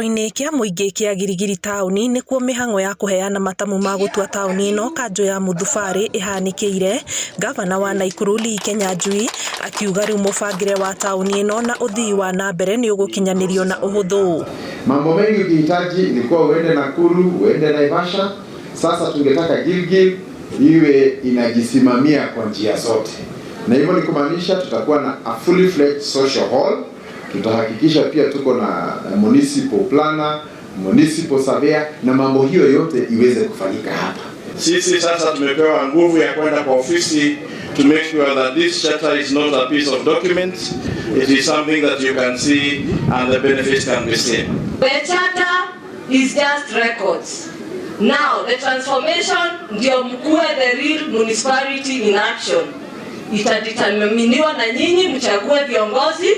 Gĩikaro-inĩ kĩa mũingĩ kĩa Giligili taũni nĩkuo mĩhang'o ya kũheana matamu ma gũtua taũni ĩno kanjũ ya mũthubarĩ ĩhanĩkĩire. Ngavana wa Naikuru Lee Kinyanjui akiuga rĩu mũbangĩre wa taũni ĩno na ũthii wa na mbere nĩ ũgũkinyanĩrio na ũhũthũ. Mambo mengi ukihitaji ilikuwa uende Nakuru, uende Naivasha. Sasa tungetaka Gilgil iwe inajisimamia kwa njia zote, na hivyo ni kumaanisha tutakuwa na a fully fledged social hall. Tutahakikisha pia tuko na municipal planner, municipal surveyor na mambo hiyo yote iweze kufanyika hapa. Sisi sasa tumepewa nguvu ya kwenda kwa ofisi to make sure that this charter is not a piece of document. It is something that you can see and the benefits can be seen. The charter is just records. Now, the transformation ndio mkuwe the real municipality in action. Itadeterminiwa na nyinyi mchague viongozi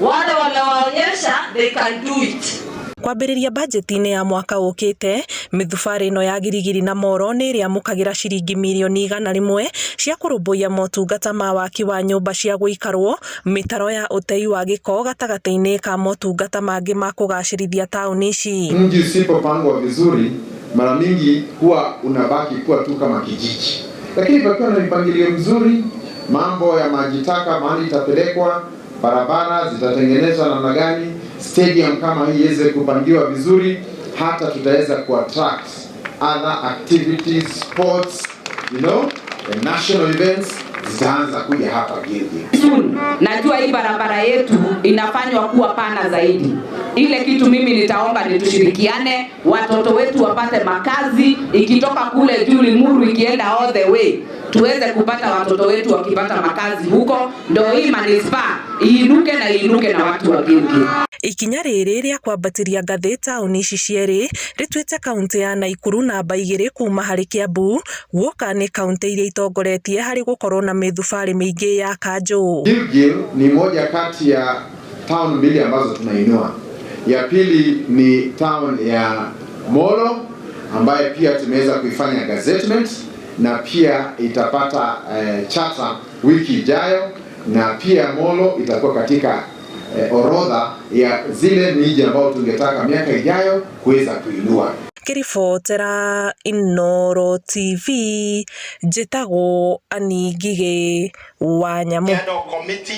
wale wamewaonyesha they can do it. Kwambĩrĩria bajeti-inĩ ya mwaka ũkĩte, mĩthubarĩ ĩno ya Giligili na Molo nĩ ĩrĩamũkagĩra ciringi mirioni 100 cia kũrũmbũiya motungata ma waki wa nyũmba cia gũikarwo, mĩtaro ya ũtei wa gĩko gatagatĩ-inĩ ka motungata mangĩ ma kũgacĩrithia taũni ici. Mji usipopangwa vizuri, mara mingi huwa unabaki kuwa tu kama kijiji, lakini pakiwa na mipangilio mzuri, mambo ya maji taka mahali itapelekwa, barabara zitatengenezwa namna gani, stadium kama hii iweze kupangiwa vizuri, hata tutaweza kuattract other activities, sports, and national events zitaanza kuja hapa Gilgil. Soon, najua hii barabara yetu inafanywa kuwa pana zaidi. Ile kitu mimi nitaomba ni tushirikiane, watoto wetu wapate makazi, ikitoka kule juu Limuru ikienda all the way tuweze kupata watoto wetu wakipata makazi huko, ndo hii manispaa iinuke na iinuke na watu wa Gilgil. Ikinya rĩrĩ rĩa kwambatĩria ngathĩ taũni ici cierĩ rĩtuĩte kaunti ya Naikuru namba 2 kuma harĩ Kiambu, guoka nĩ kaunti iria itongoretie harĩ gũkorwo na mĩthubarĩ mĩingĩ ya kanjũ. Gilgil ni moja kati ya town mbili ambazo tunainua. Ya pili ni town ya Molo ambaye pia tumeweza kuifanya gazettement na pia itapata charter wiki ijayo, na pia Molo itakuwa katika orodha ya zile miji ambao tungetaka miaka ijayo kuweza kuinua. Ngĩribotera Inooro TV, njĩtagwo Annie Ngigĩ wa Nyamũ. Committee.